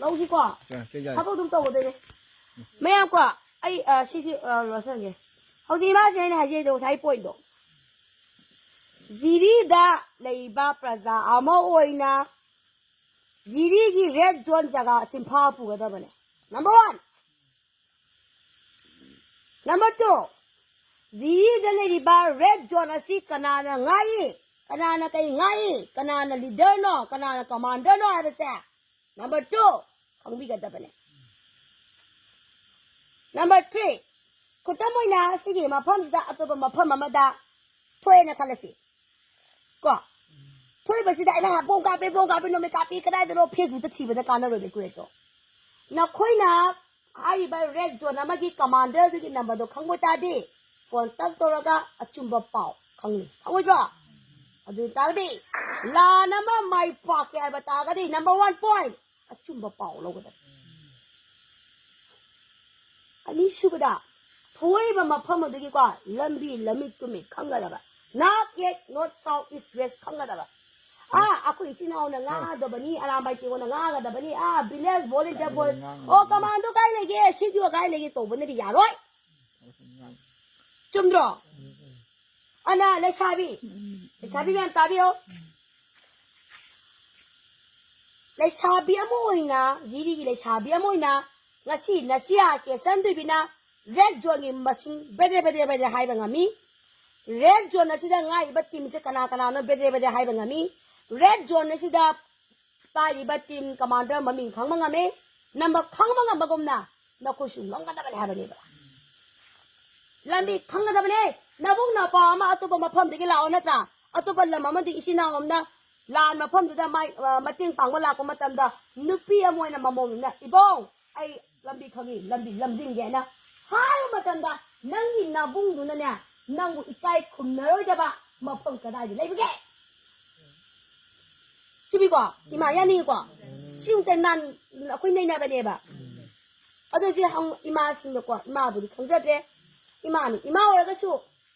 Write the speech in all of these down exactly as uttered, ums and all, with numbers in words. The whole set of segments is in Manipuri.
ꯇꯧꯁꯤꯀꯣ꯫ ꯁꯦ, ꯁꯦ, ꯌꯥꯏ꯫ ꯊꯕꯛ ꯑꯗꯨꯝ ꯇꯧꯒꯗꯣꯏꯅꯦ꯫ ꯃꯌꯥꯝ ꯀꯣ, ꯑꯩ, ꯑ, ꯁꯤꯗꯤ, ꯑ, ꯂꯣꯏꯁꯤꯜꯂꯒꯦ꯫ ꯍꯧꯖꯤꯛ ꯏꯃꯥꯁꯤꯅ ꯑꯩꯅ ꯍꯥꯏꯖꯩꯗꯣ, ꯉꯁꯥꯏ ꯄꯣꯏꯟꯗꯣ꯫ ꯖꯤꯔꯤꯗ ꯂꯩꯕ ꯄ꯭ꯔꯖꯥ ꯑꯃ ꯑꯣꯏꯅ ꯖꯤꯔꯤꯒꯤ ꯔꯦꯗ ꯖꯣꯟ ꯖꯒꯥ ꯆꯤꯟꯐꯥ ꯄꯨꯒꯗꯕꯅꯦ꯫ Number one. ꯅꯝꯕꯔ ꯇꯨ, ꯖꯤꯔꯤꯗ ꯂꯩꯔꯤꯕ ꯔꯦꯗ ꯖꯣꯟ ꯑꯁꯤ ꯀꯅꯥꯅ ꯉꯥꯛꯏ? ꯀꯅꯥꯅ ꯀꯩ ꯉꯥꯛꯏ? ꯀꯅꯥꯅ ꯂꯤꯗꯔꯅꯣ? ꯀꯅꯥꯅ ꯀꯃꯥꯟꯗꯔꯅꯣ ꯍꯥꯏꯕꯁꯦ ꯅꯝꯕꯔ ꯇꯨ, ꯈꯪꯕꯤꯒꯗꯕꯅꯦ꯫ ꯅꯝꯕꯔ ꯊ꯭ꯔꯤ, ꯈꯨꯗꯝ ꯑꯣꯏꯅ ꯁꯤꯒꯤ ꯃꯐꯝꯁꯤꯗ ꯑꯇꯣꯞꯄ ꯃꯐꯝ ꯑꯃꯗ ꯊꯣꯛꯑꯦꯅ ꯈꯜꯂꯁꯤ꯫ ꯀꯣ? ꯊꯣꯛꯏꯕꯁꯤꯗ ꯑꯩꯅ ꯕꯣꯝ ꯀꯥꯞꯄꯦ, ꯕꯣꯝ ꯀꯥꯞꯄꯦ, ꯅꯣꯡꯃꯩ ꯀꯥꯞꯄꯦ, ꯀꯗꯥꯏꯗꯅꯣ? ꯐꯦꯁꯕꯨꯛꯇ ꯊꯤꯕꯗ ꯀꯥꯟꯅꯔꯣꯏꯕ, ꯑꯦꯀꯨꯔꯦꯠꯇꯣ꯫ ꯅꯈꯣꯏꯅ ꯍꯥꯏꯔꯤꯕ ꯔꯦꯗ ꯖꯣꯟ ꯑꯃꯒꯤ ꯀꯃꯥꯟꯗꯔꯗꯨꯒꯤ ꯅꯝꯕꯔꯗꯣ ꯈꯪꯕ ꯇꯥꯔꯗꯤ, ꯐꯣꯟ ꯇꯛ ꯇꯧꯔꯒ ꯑꯆꯨꯝꯕ ꯄꯥꯎ ꯈꯪꯅꯤ꯫ ꯈꯪꯉꯣꯏꯗ꯭ꯔꯣ? ꯑꯗꯨ ꯇꯥꯔꯗꯤ, ꯂꯥꯟ ꯑꯃ ꯃꯥꯏ ꯄꯥꯛꯀꯦ ꯍꯥꯏꯕ ꯇꯥꯔꯒꯗꯤ, ꯅꯝꯕꯔ ꯋꯥꯟ ꯄꯣꯏꯟ, ꯑꯆꯨꯝꯕ ꯄꯥꯎ ꯂꯧꯒꯗꯕ꯫ ꯑꯅꯤꯁꯨꯕꯗ, ꯊꯣꯛꯏꯕ ꯃꯐꯝ ꯑꯗꯨꯒꯤꯀꯣ, ꯂꯝꯕꯤ, ꯂꯝꯃꯤꯠ ꯇꯨꯃꯤꯠ ꯈꯪꯒꯗꯕ꯫ North east, north south, east west ꯈꯪꯒꯗꯕ꯫ ꯑꯥ, ꯑꯩꯈꯣꯏ ꯏꯆꯤꯟ ꯏꯅꯥꯎꯅ ꯉꯥꯡꯒꯗꯕꯅꯤ, ꯑꯔꯥꯝꯕꯥꯏ ꯇꯦꯡꯉꯣꯅ ꯉꯥꯡꯒꯗꯕꯅꯤ, ꯑꯥ, village volunteer boy, ꯑꯣ, ꯀꯃꯥꯟꯗꯣ ꯀꯥꯏ ꯂꯩꯒꯦ, ꯁꯤꯗꯤ ꯀꯥꯏ ꯂꯩꯒꯦ ꯇꯧꯕꯅꯗꯤ ꯌꯥꯔꯣꯏ꯫ ꯆꯨꯝꯗ꯭ꯔꯣ? ꯑꯅ ꯂꯩꯁꯥꯕꯤ, ꯂꯩꯁꯥꯕꯤ ꯃꯌꯥꯝ ꯇꯥꯕꯤꯌꯣ꯫ ꯂꯩꯁꯥꯕꯤ ꯑꯃ ꯑꯣꯏꯅ, ꯖꯤꯔꯤꯒꯤ ꯂꯩꯁꯥꯕꯤ ꯑꯃ ꯑꯣꯏꯅ, ꯉꯁꯤ ꯅꯁꯤꯌꯥ ꯀꯦ ꯆꯟꯗꯣꯏꯕꯤꯅ ꯔꯦꯗ ꯖꯣꯟꯒꯤ ꯃꯁꯤꯡ ꯕꯦꯗꯦ ꯕꯦꯗꯦ ꯕꯦꯗꯦ ꯍꯥꯏꯕ ꯉꯝꯃꯤ꯫ ꯔꯦꯗ ꯖꯣꯟ ꯑꯁꯤꯗ ꯉꯥꯏꯔꯤꯕ ꯇꯤꯝꯁꯦ ꯀꯅꯥ ꯀꯅꯥꯅꯣ ꯕꯦꯗꯦ ꯕꯦꯗꯦ ꯍꯥꯏꯕ ꯉꯝꯃꯤ꯫ ꯔꯦꯗ ꯖꯣꯟ ꯑꯁꯤꯗ ꯄꯥꯏꯔꯤꯕ ꯇꯤꯝ ꯀꯃꯥꯟꯗꯔ ꯃꯃꯤꯡ ꯈꯪꯕ ꯉꯝꯃꯤ꯫ ꯅꯝꯕ ꯈꯪꯕ ꯉꯝꯕꯒꯨꯝꯅ ꯅꯈꯣꯏꯁꯨ ꯉꯝꯒꯗꯕꯅꯤ ꯍꯥꯏꯕꯅꯦꯕ꯫ ꯂꯝꯕꯤ ꯈꯪꯒꯗꯕꯅꯦ꯫ ꯅꯕꯨꯡ ꯅꯄꯥ ꯑꯃ ꯑꯇꯣꯞꯄ ꯃꯐꯝꯗꯒꯤ ꯂꯥꯛꯑꯣ ꯅꯠꯇ꯭ꯔꯥ? ꯑꯇꯣꯞꯄ ꯂꯝ ꯑꯃꯗꯒꯤ ꯏꯆꯤꯟ ꯏꯅꯥꯎ ꯑꯃꯅ ꯂꯥꯟ ꯃꯐꯝꯗꯨꯗ ꯃꯥꯏ, ꯑ, ꯃꯇꯦꯡ ꯄꯥꯡꯕ ꯂꯥꯛꯄ ꯃꯇꯝꯗ ꯅꯨꯄꯤ ꯑꯃ ꯑꯣꯏꯅ ꯃꯃꯣꯝꯅ, "ꯏꯕꯣꯡ, ꯑꯩ ꯂꯝꯕꯤ ꯈꯪꯉꯤ, ꯂꯝꯕꯤ ꯂꯝꯖꯤꯡꯒꯦꯅ" ꯍꯥꯏꯕ ꯃꯇꯝꯗ ꯅꯪꯒꯤ ꯅꯕꯨꯡꯗꯨꯅꯅꯦ, ꯅꯪꯕꯨ ꯏꯀꯥꯏ ꯈꯨꯝꯅꯔꯣꯏꯗꯕ ꯃꯐꯝ ꯀꯗꯥꯏꯗ ꯂꯩꯕꯒꯦ? ꯆꯨꯝꯃꯤꯀꯣ? ꯏꯃꯥ ꯌꯥꯅꯤꯡꯉꯤꯀꯣ? ꯁꯤꯃꯨꯛꯇ ꯅꯥꯟ-, ꯑꯩꯈꯣꯏ ꯅꯩꯅꯕꯅꯦꯕ꯫ ꯑꯗꯣ ꯍꯧꯖꯤꯛ ꯍꯪ-, ꯏꯃꯥꯁꯤꯡꯅꯀꯣ, ꯏꯃꯥꯕꯨꯗꯤ ꯈꯪꯖꯗ꯭ꯔꯦ꯫ ꯏꯃꯥꯅꯤ, ꯏꯃꯥ ꯑꯣꯏꯔꯒꯁꯨ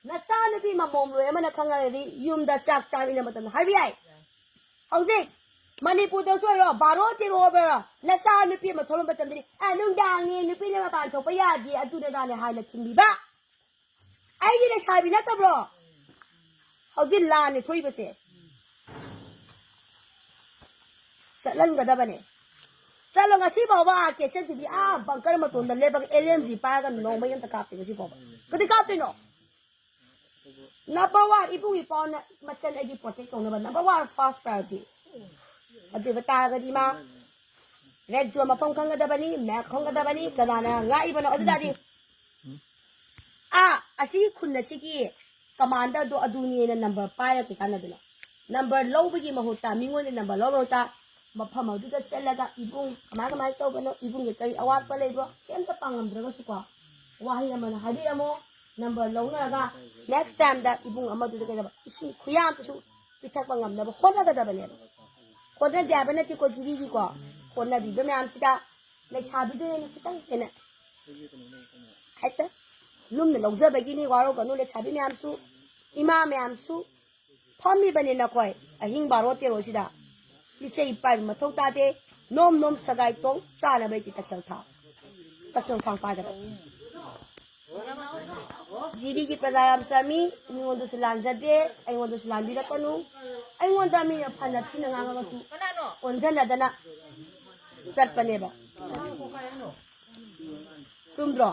ꯅꯆꯥꯅꯨꯄꯤ ꯃꯃꯣꯝ ꯂꯣꯏ ꯑꯃꯅ ꯈꯪꯉꯒꯗꯤ ꯌꯨꯝꯗ ꯆꯥꯛ ꯆꯥꯃꯤꯟꯅꯕ ꯃꯇꯝꯗ ꯍꯥꯏꯕ ꯌꯥꯏ꯫ ꯍꯧꯖꯤꯛ ꯃꯅꯤꯄꯨꯔꯗꯁꯨ ꯑꯣꯏꯔꯣ, ꯕꯥꯔꯣ ꯇꯦꯔꯣ ꯑꯣꯏꯔꯣ, ꯅꯆꯥ ꯅꯨꯄꯤ ꯑꯃ ꯊꯣꯛꯂꯛꯄ ꯃꯇꯝꯗꯗꯤ, "ꯑꯦ, ꯅꯨꯡꯗꯥꯡꯅꯤ, ꯅꯨꯄꯤꯅ ꯃꯄꯥꯟ ꯊꯣꯛꯄ ꯌꯥꯗꯦ, ꯑꯗꯨꯅ ꯑꯗꯥꯅꯦ" ꯍꯥꯏꯅ ꯊꯤꯡꯕꯤꯕ꯫ ꯑꯩꯒꯤ ꯂꯩꯁꯥꯕꯤ ꯅꯠꯇꯕ꯭ꯔꯣ? ꯍꯧꯖꯤꯛ ꯂꯥꯟꯅꯦ ꯊꯣꯛꯏꯕꯁꯦ꯫ ꯆꯠꯍꯟꯒꯗꯕꯅꯦ꯫ ꯆꯠꯂꯣ, ꯉꯁꯤ ꯐꯥꯎꯕ ꯑꯥꯔ ꯀꯦ ꯁꯦꯟ ꯇꯤ ꯚꯤ ꯑꯥ ꯕꯪꯀꯔ ꯃꯇꯣꯟꯗ ꯂꯦꯞꯄꯒ ꯑꯦꯜ ꯑꯦꯝ ꯖꯤ ꯄꯥꯏꯔꯒ ꯅꯣꯡꯃꯩ ꯑꯝꯇ ꯀꯥꯞꯇꯦ ꯉꯁꯤ ꯐꯥꯎꯕ꯫ ꯀꯗꯤ ꯀꯥꯞꯇꯣꯏꯅꯣ? ꯅꯝꯕꯔ ꯋꯥꯟ, ꯏꯕꯨꯡ ꯏꯄ꯭ꯋꯥꯅ ꯃꯆꯟ ꯑꯩꯒꯤ ꯄ꯭ꯔꯣꯇꯦꯛ ꯇꯧꯅꯕ ꯅꯝꯕꯔ ꯋꯥꯟ ꯐꯥꯔꯁ ꯄ꯭ꯔꯥꯏꯌꯣꯔꯤꯇꯤ꯫ ꯑꯗꯨ ꯑꯣꯏꯕ ꯇꯥꯔꯒꯗꯤ ꯃꯥ ꯔꯦꯗ ꯖꯣꯟ ꯃꯐꯝ ꯈꯪꯒꯗꯕꯅꯤ, ꯃꯦꯞ ꯈꯪꯒꯗꯕꯅꯤ, ꯀꯅꯥꯅ ꯉꯥꯛꯏꯕꯅꯣ ꯑꯗꯨ ꯇꯥꯔꯗꯤ꯫ ꯑꯥ, ꯑꯁꯤꯒꯤ ꯈꯨꯟ ꯑꯁꯤꯒꯤ ꯀꯃꯥꯟꯗꯔꯗꯣ ꯑꯗꯨꯅꯦꯅ ꯅꯝꯕꯔ ꯄꯥꯏꯔ ꯀꯩ ꯀꯥꯟꯅꯗꯣꯏꯅꯣ? ꯅꯝꯕꯔ ꯂꯧꯕꯒꯤ ꯃꯍꯨꯠꯇ, ꯃꯤꯉꯣꯟꯗ ꯅꯝꯕꯔ ꯂꯧꯕ ꯃꯍꯨꯠꯇ, ꯃꯐꯝ ꯑꯗꯨꯗ ꯆꯠꯂꯒ, "ꯏꯕꯨꯡ, ꯀꯃꯥꯏ ꯀꯃꯥꯏ ꯇꯧꯕꯅꯣ? ꯏꯕꯨꯡꯒꯤ ꯀꯔꯤ ꯑꯋꯥꯠꯄ ꯂꯩꯕ꯭ꯔꯣ?" ꯀꯩꯝꯇ ꯄꯥꯡꯉꯝꯗ꯭ꯔꯒꯁꯨꯀꯣ, ꯋꯥꯍꯩ ꯑꯃꯅ ꯍꯥꯏꯕꯤꯔꯝꯃꯣ, ꯅꯝꯕꯔ ꯂꯧꯅꯔꯒ, ꯅꯦꯛꯁ ꯇꯥꯏꯝꯗ ꯏꯕꯨꯡ ꯑꯃꯗꯨꯗ ꯀꯩꯗꯧꯕ, ꯏꯁꯤꯡ ꯈꯨꯌꯥ ꯑꯃꯇꯁꯨ ꯄꯤꯊꯛꯄ ꯉꯝꯅꯕ ꯍꯣꯠꯅꯒꯗꯕꯅꯦꯕ꯫ ꯍꯣꯠꯅꯗꯦ ꯍꯥꯏꯕ ꯅꯠꯇꯦꯀꯣ, ꯖꯤꯔꯤꯒꯤꯀꯣ, ꯍꯣꯠꯅꯕꯤꯕ ꯃꯌꯥꯝꯁꯤꯗ ꯂꯩꯁꯥꯕꯤꯗꯨꯅ ꯍꯦꯟꯅ ꯈꯤꯇꯪ ꯍꯦꯟꯅ ꯍꯦꯛꯇ ꯂꯨꯝꯅ ꯂꯧꯖꯕꯒꯤꯅꯤ꯫ ꯋꯥꯔꯧꯒꯅꯨ ꯂꯩꯁꯥꯕꯤ ꯃꯌꯥꯝꯁꯨ, ꯏꯃꯥ ꯃꯌꯥꯝꯁꯨ ꯐꯝꯃꯤꯕꯅꯤ ꯅꯈꯣꯏ ꯑꯍꯤꯡ ꯕꯥꯔꯣ ꯇꯦꯔꯣꯁꯤꯗ꯫ ꯏꯆꯩ ꯄꯥꯏꯕ ꯃꯊꯧ ꯇꯥꯗꯦ꯫ ꯅꯣꯝ ꯅꯣꯝ ꯁꯒꯥꯏ ꯇꯣꯡ ꯆꯥꯅꯕꯩꯗꯤ ꯇꯛꯀꯦꯜ ꯊꯥꯡ, ꯇꯛꯀꯦꯜ ꯊꯥꯡ ꯄꯥꯏꯒꯗꯕ꯫ ꯖꯤꯔꯤꯒꯤ ꯄ꯭ꯔꯖꯥ ꯌꯥꯝ ꯆꯝꯃꯤ꯫ ꯃꯤꯉꯣꯟꯗꯁꯨ ꯂꯥꯟꯖꯗꯦ, ꯑꯩꯉꯣꯟꯗꯁꯨ ꯂꯥꯟꯕꯤꯔꯛꯀꯅꯨ꯫ ꯑꯩꯉꯣꯟꯗ ꯃꯤꯅ ꯐꯅ ꯊꯤꯅ ꯉꯥꯡꯉꯒꯁꯨ ꯑꯣꯟꯖꯟꯅꯗꯅ ꯆꯠꯄꯅꯦꯕ꯫ ꯆꯨꯝꯗ꯭ꯔꯣ?